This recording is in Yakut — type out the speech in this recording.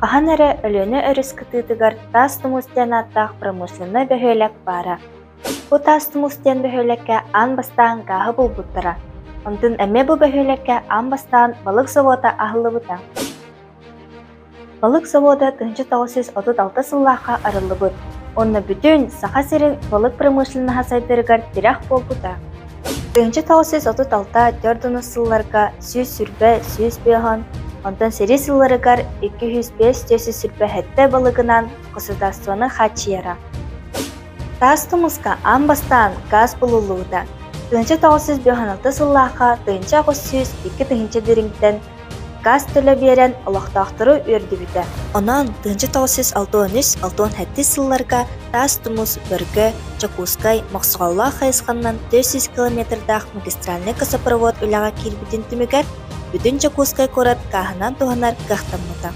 Хаһан эрэ Өлүөнэ өрүс кытыытыгар Таас Тумус диэн ааттаах промышленнай бөһүөлэк баара. Бу Таас Тумус диэн бөһүөлэккэ аан бастаан гааһы булбуттара. Онтон эмиэ бу бөһүөлэккэ аан бастаан балык завода аһыллыбыта. Балык завода 1936 сыллаахха арыллыбыт уонна бүтүн Саха сирин балык промышленноһа сайдарыгар тирэх буолбута. 1936 төрдүнүс сылларга 120, 150, онтон сэрии сылларыгар 205 427 балыгынан государствоны хааччыйара. Таас Тумуска аан бастаан гаас булуллубута. 1956 сыллаахха 1802 тыһыынча дириҥтэн гаас төлө биэрэн олохтоохтору үөрдүбүтэ. Онон 1963-67 сылларга Таас Тумус, Бөргө, Дьокуускай, Мохсоҕоллоох хайысханан 400 километрдаах магистральнай газопровод үлэҕэ киирбитин түмүгэр бүтүн Дьокуускай куорат гааһынан туһанар кыахтаммыта.